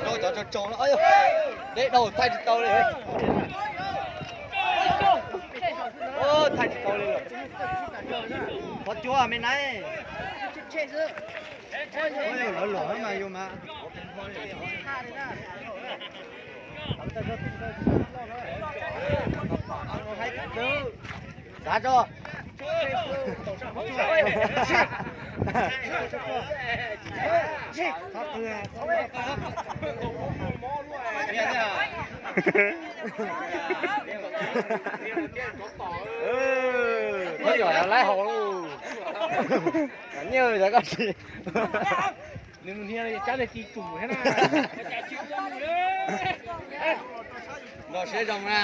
Rau cov tsaus tsaus no, deb dhau thaij tsis tau li. Thaij tsis tau li lawm. Qhov cuab me nai. Lawv los mas yus mas. Xav tso. Thov yom laib haus lauj. Nyiaj yog koj tsis. Nws mus hnia cab nws tis tsum thiab na. Nrog siab zoo na.